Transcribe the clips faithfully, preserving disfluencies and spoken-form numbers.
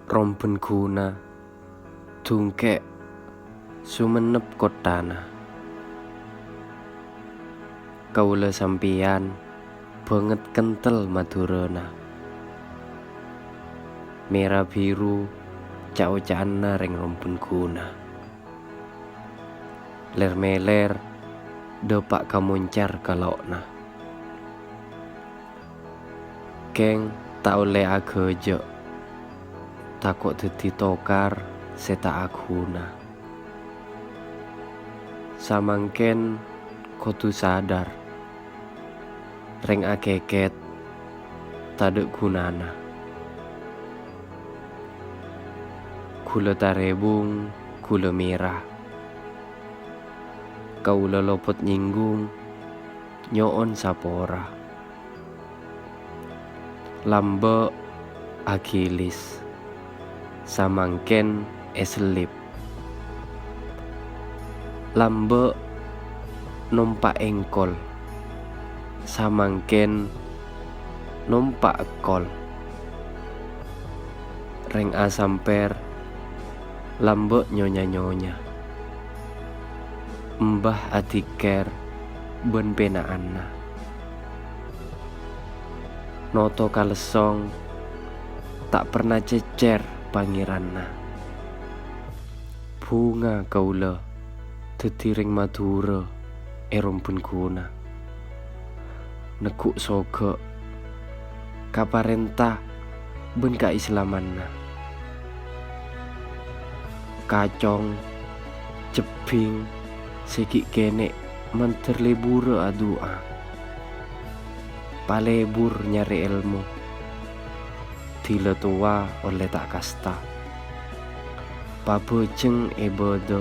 Romben ghuna, dhungke', sumennep kotthana. Kaula sampeyan banget kentel Madhurana. Mera biru ca'-oca'anna reng romben ghuna. Ler-meler dapa' ka moncar kalo'na. Keng ta' olle agaja', tako' daddi tokar se ta' aghuna. Samangken kodu sadar, reng akeket tadha' ghunana. Ghula tarebung, ghula mera. Kaula lopot nyinggung, nyo'on sapora. Lamba' agilis, samangken esellip. Lamba' nompa' engkol, samangken nompa' ekkol. Reng asamper lamba' nyonya-nyonya. Embah adikker ban pena'anna. Noto kalessong ta' perna ceccer Pangeranna. Bhunga kaula daddi reng Madhura e romben ghuna. Neggu' soga ka parenta ban kaislamanna. Kacong, jebbing se gi' kene' mandar lebura adu'a. Palebur nyare elmo. Dila towa olle ta' kasta. Pabajeng e bada.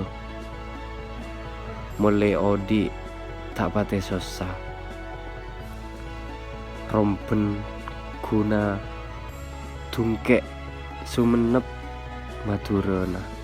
Mole odi' ta' pate sossa. Romben ghuna dhungke' sumennep Madhurana.